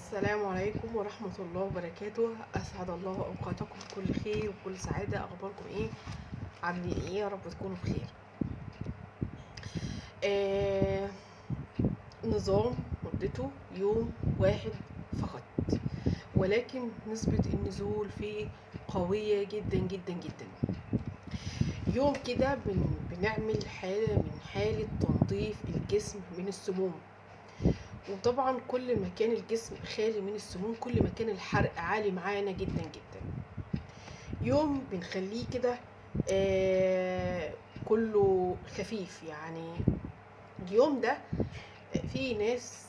السلام عليكم ورحمة الله وبركاته. أسعد الله أوقاتكم بكل خير وكل سعادة. أخباركم إيه؟ عاملين إيه؟ يا رب تكونوا بخير. آه نظام مدته يوم واحد فقط، ولكن نسبة النزول فيه قوية جدا جدا جدا. يوم كده بنعمل حالة من حالة تنظيف الجسم من السموم، وطبعا كل ما كان الجسم خالي من السموم كل ما كان الحرق عالي معانا جدا جدا. يوم بنخليه كده كله خفيف. يعني اليوم ده في ناس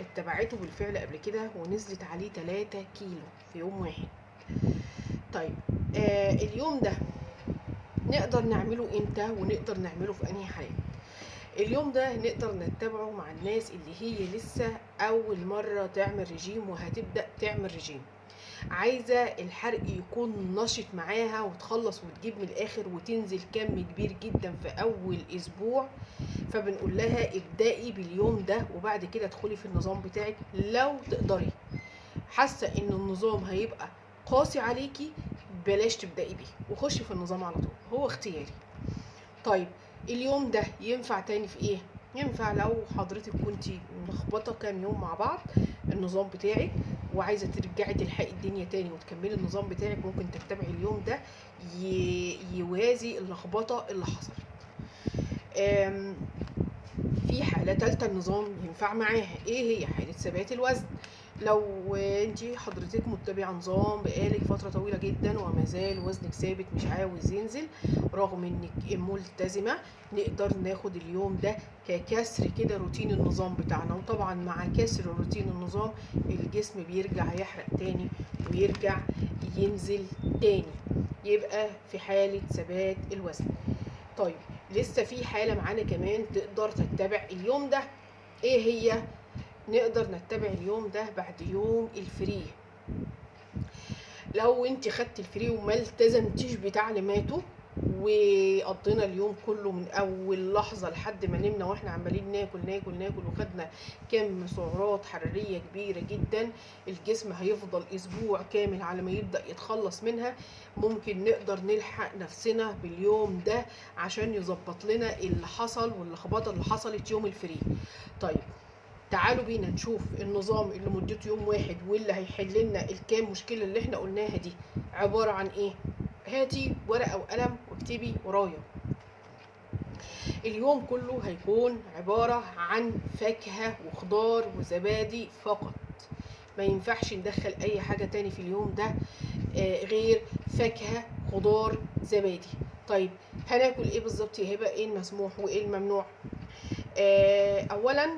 اتبعته بالفعل قبل كده ونزلت عليه 3 كيلو في يوم واحد. طيب اليوم ده نقدر نعمله امتى ونقدر نعمله في انهي حالات؟ اليوم ده نقدر نتبعه مع الناس اللي هي لسه اول مرة تعمل رجيم وهتبدأ تعمل رجيم، عايزة الحرق يكون نشط معاها وتخلص وتجيب من الاخر وتنزل كم كبير جدا في اول اسبوع. فبنقول لها ابدأي باليوم ده وبعد كده ادخلي في النظام بتاعك لو تقدري. حاسة ان النظام هيبقى قاسي عليكي بلاش تبدأي بيه وخشي في النظام على طول، هو اختياري. طيب اليوم ده ينفع تاني في ايه؟ ينفع لو حضرتك كنتي ملخبطة كام يوم مع بعض النظام بتاعك وعايزه ترجعي تلحقي الدنيا تاني وتكملي النظام بتاعك، ممكن تتبعي اليوم ده يوازي اللخبطة اللي حصلت. في حاله تالتة النظام ينفع معاها، ايه هي؟ حاله ثبات الوزن. لو انتي حضرتك متبعة نظام بقالك فترة طويلة جدا وما زال وزنك ثابت مش عاوز ينزل رغم انك ملتزمة، نقدر ناخد اليوم ده ككسر كده روتين النظام بتاعنا. وطبعا مع كسر روتين النظام الجسم بيرجع يحرق تاني ويرجع ينزل تاني، يبقى في حالة ثبات الوزن. طيب لسه في حالة معانا كمان تقدر تتبع اليوم ده، ايه هي؟ نقدر نتبع اليوم ده بعد يوم ال free. لو انت خدت ال free وما التزمتيش بتعليماته وقضينا اليوم كله من اول لحظة لحد ما نمنا واحنا عمالين ناكل ناكل ناكل وخدنا كم سعرات حرارية كبيرة جدا، الجسم هيفضل اسبوع كامل على ما يبدأ يتخلص منها. ممكن نقدر نلحق نفسنا باليوم ده عشان يظبط لنا اللي حصل واللخبطة اللي حصلت يوم ال free. طيب تعالوا بينا نشوف النظام اللي مدته يوم واحد واللي هيحل لنا الكام مشكلة اللي احنا قلناها دي عبارة عن ايه. هاتي ورقة وقلم واكتبي ورايا. اليوم كله هيكون عبارة عن فاكهة وخضار وزبادي فقط، ما ينفعش ندخل اي حاجة تاني في اليوم ده غير فاكهة خضار زبادي. طيب هناكل ايه بالظبط يا هبة؟ ايه المسموح وايه الممنوع؟ اولا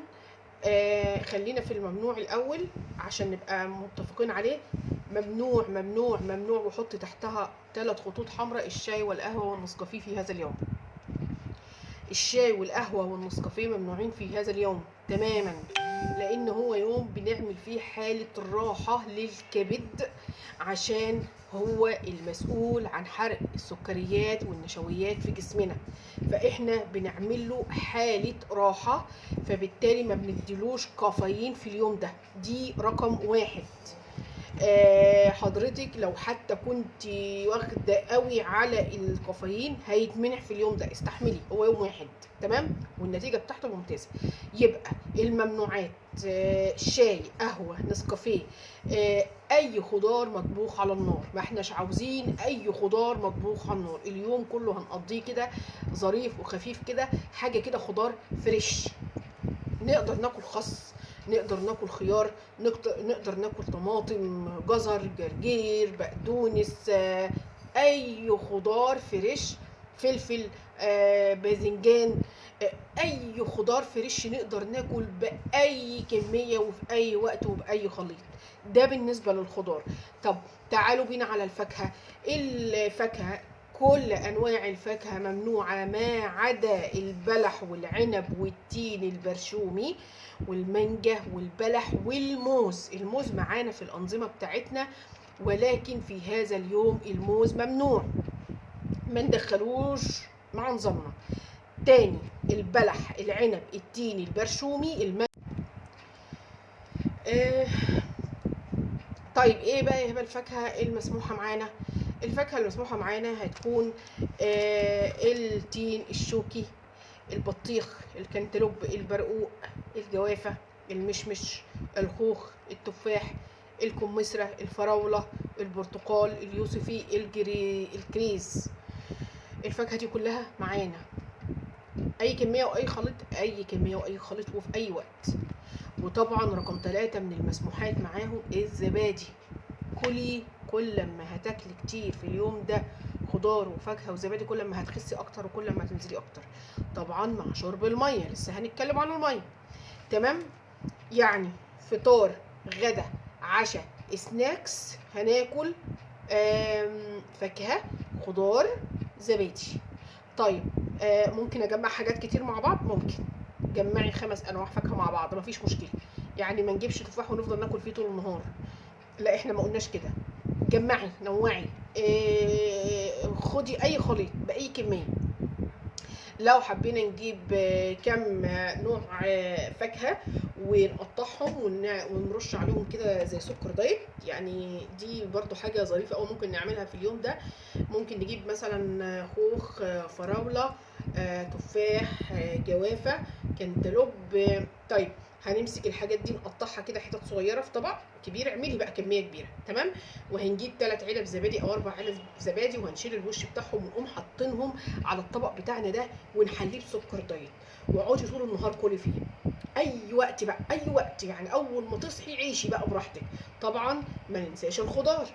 خلينا في الممنوع الاول عشان نبقى متفقين عليه. ممنوع ممنوع ممنوع، وحط تحتها 3 خطوط حمراء، الشاي والقهوة والنسكافيه في هذا اليوم. الشاي والقهوة والنسكافيه ممنوعين في هذا اليوم تماما، لان هو يوم بنعمل فيه حالة راحة للكبد عشان هو المسؤول عن حرق السكريات والنشويات في جسمنا، فاحنا بنعمل له حالة راحة، فبالتالي ما بنديلوش كافيين في اليوم ده. دي رقم 1. حضرتك لو حتى كنت واخده قوي على الكافيين هيتمنع في اليوم ده، استحملي، هو يوم واحد تمام والنتيجة بتاعته ممتازة. يبقى الممنوعات شاي، قهوة، نسكافيه، اي خضار مطبوخ على النار. ما احناش عاوزين اي خضار مطبوخ على النار، اليوم كله هنقضيه كده ظريف وخفيف كده، حاجة كده خضار fresh. نقدر ناكل خس، نقدر ناكل خيار، نقدر ناكل طماطم، جزر، جرجير، بقدونس، اي خضار fresh، فلفل، باذنجان، اي خضار fresh نقدر ناكل باي كمية وفي اي وقت وباي خليط. ده بالنسبة للخضار. طب تعالوا بينا على الفاكهة. الفاكهة كل انواع الفاكهة ممنوعة ما عدا البلح والعنب والتين البرشومي والمانجا والبلح والموز. الموز معانا في الانظمة بتاعتنا، ولكن في هذا اليوم الموز ممنوع، ما ندخلوش مع نظامنا. تاني البلح، العنب، التين البرشومي، المانجا. طيب ايه بقى يا هبه الفاكهة المسموحه معانا؟ الفاكهة المسموحه معانا هتكون التين الشوكي، البطيخ، الكنتالوب، البرقوق، الجوافه، المشمش، الخوخ، التفاح، الكمثرى، الفراوله، البرتقال، اليوسفي، الكريز. الفاكهة دي كلها معانا، اي كمية واي خليط، اي كمية واي خليط وفي اي وقت. وطبعا رقم 3 من المسموحات معاهم الزبادي. كلي كل ما هتاكلي كتير في اليوم ده خضار وفاكهة وزبادي، كل ما هتخسي اكتر وكل ما هتنزلي اكتر. طبعا مع شرب المية، لسه هنتكلم عن المية. تمام؟ يعني فطار، غدا، عشاء، snacks، هناكل فاكهة، خضار، زبادي. طيب ممكن اجمع حاجات كتير مع بعض؟ ممكن جمعي 5 انواع فاكهة مع بعض، مفيش مشكلة. يعني ما نجيبش تفاح ونفضل ناكل فيه طول النهار، لا احنا ما قلناش كده. جمعي، نوعي، خدي اي خليط باي كمية. لو حبينا نجيب كم نوع فاكهة ونقطعهم ونرش عليهم كده زي سكر diet، يعني دي برضو حاجة ظريفة أو ممكن نعملها في اليوم ده. ممكن نجيب مثلا خوخ، فراوله، تفاح، جوافه، كنتالوب. طيب هنمسك الحاجات دي نقطعها كده حتت صغيرة في طبق كبير، اعملي بقى كمية كبيرة. تمام؟ وهنجيب 3 علب زبادي او 4 علب زبادي، وهنشيل الوش بتاعهم ونقوم حاطينهم على الطبق بتاعنا ده ونحليه بسكر diet، واقعدي طول النهار كلي فيه اي وقت بقى، اي وقت، يعني اول ما تصحي عيشي بقى براحتك. طبعا ما ننساش الخضار،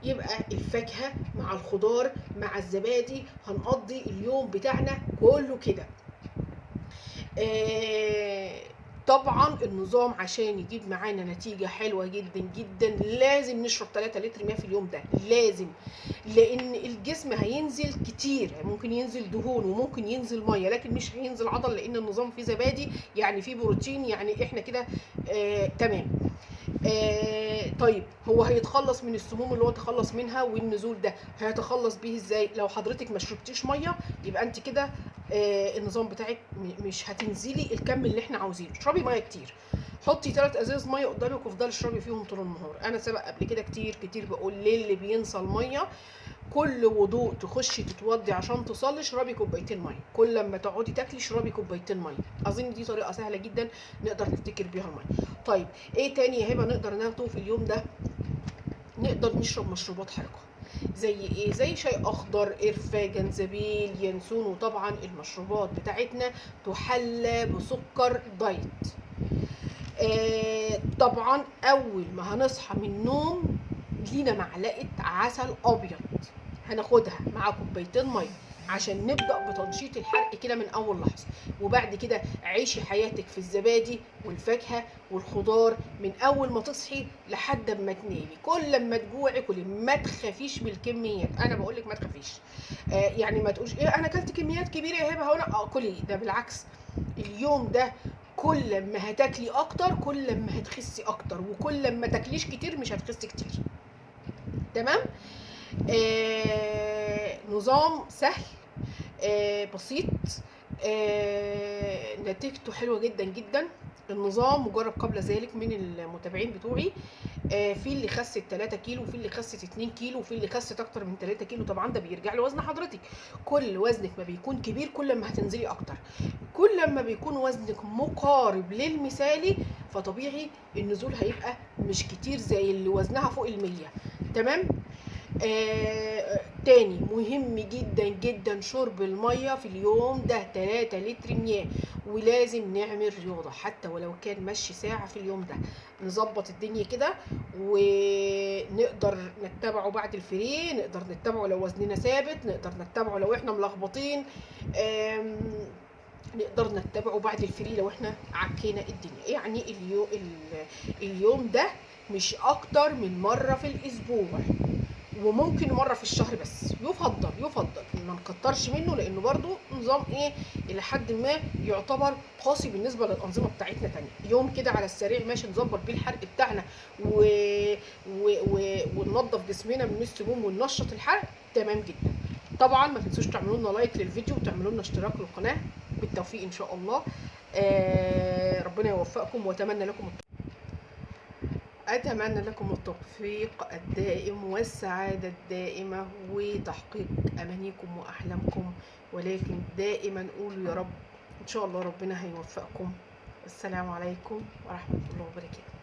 يبقى الفاكهة مع الخضار مع الزبادي هنقضي اليوم بتاعنا كله كده. طبعا النظام عشان يجيب معانا نتيجة حلوة جدا جدا لازم نشرب 3 لتر مياه في اليوم ده، لازم، لان الجسم هينزل كتير، ممكن ينزل دهون وممكن ينزل مية، لكن مش هينزل عضل لان النظام فيه زبادي، يعني فيه بروتين، يعني احنا كده تمام. طيب هو هيتخلص من السموم اللي هو تخلص منها والنزول ده هيتخلص بيه ازاي؟ لو حضرتك ما شربتيش مية يبقى انت كده النظام بتاعك مش هتنزلي الكم اللي احنا عاوزينه. اشربي مية كتير، حطي 3 ازاز مية قدامك وافضلي اشربي فيهم طول النهار. انا سبق قبل كده كتير كتير بقول للي بينسى المية، كل وضوء تخشي تتوضي عشان تصلي اشربي كوبايتين مية، كل لما تقعدي تاكلي اشربي كوبايتين مية. اظن دي طريقه سهلة جدا نقدر نفتكر بيها المية. طيب ايه تاني يا هبه نقدر ناخده في اليوم ده؟ نقدر نشرب مشروبات حارقه زي ايه؟ زي شاي اخضر، قرفه، جنزبيل، ينسون. وطبعا المشروبات بتاعتنا تحلى بسكر دايت. طبعا اول ما هنصحى من النوم لينا معلقه عسل ابيض هناخدها مع كوبايتين مية عشان نبدا بتنشيط الحرق كده من اول لحظة. وبعد كده عيشي حياتك في الزبادي والفاكهه والخضار من اول ما تصحي لحد ما تنامي. كل ما تجوعي كلي، ما تخافيش من الكميات، انا بقول لك ما تخافيش. يعني ما تقولش ايه انا اكلت كميات كبيرة يا هبه هنا، كلي ده، بالعكس اليوم ده كل ما هتاكلي اكتر كل ما هتخسي اكتر، وكل ما تاكليش كتير مش هتخسي كتير. تمام؟ نظام سهل، بسيط، نتيجته حلوة جدا جدا. النظام مجرب قبل ذلك من المتابعين بتوعي، في اللي خست 3 كيلو، وفي اللي خست 2 كيلو، وفي اللي خست اكتر من 3 كيلو. طبعا ده بيرجع لوزن حضرتك، كل وزنك ما بيكون كبير كل ما هتنزلي اكتر، كل ما بيكون وزنك مقارب للمثالي فطبيعي النزول هيبقى مش كتير زي اللي وزنها فوق 100. تمام؟ تاني مهم جدا جدا شرب المية في اليوم ده 3 لتر مياه، ولازم نعمل رياضة حتى ولو كان مشي ساعة في اليوم ده، نظبط الدنيا كده ونقدر نتبعه بعد ال free، نقدر نتبعه لو وزننا ثابت، نقدر نتبعه لو احنا ملخبطين، نقدر نتبعه بعد ال free لو احنا عكينا الدنيا. يعني اليوم ده مش اكتر من مرة في الاسبوع، وممكن مرة في الشهر بس، يفضل ما نكترش منه، لانه برضو نظام ايه الى حد ما يعتبر قاسي بالنسبة للانظمه بتاعتنا. تانية يوم كده على السريع ماشي نظبط بيه الحرق بتاعنا وننظف جسمنا من السموم وننشط الحرق. تمام جدا. طبعا ما تنسوش تعملوا لنا لايك للفيديو وتعملوا لنا اشتراك للقناة. بالتوفيق ان شاء الله. ربنا يوفقكم واتمنى لكم. أتمنى لكم التوفيق الدائم والسعادة الدائمة وتحقيق أمانيكم وأحلامكم، ولكن دائما قولوا يا رب. إن شاء الله ربنا هيوفقكم. السلام عليكم ورحمة الله وبركاته.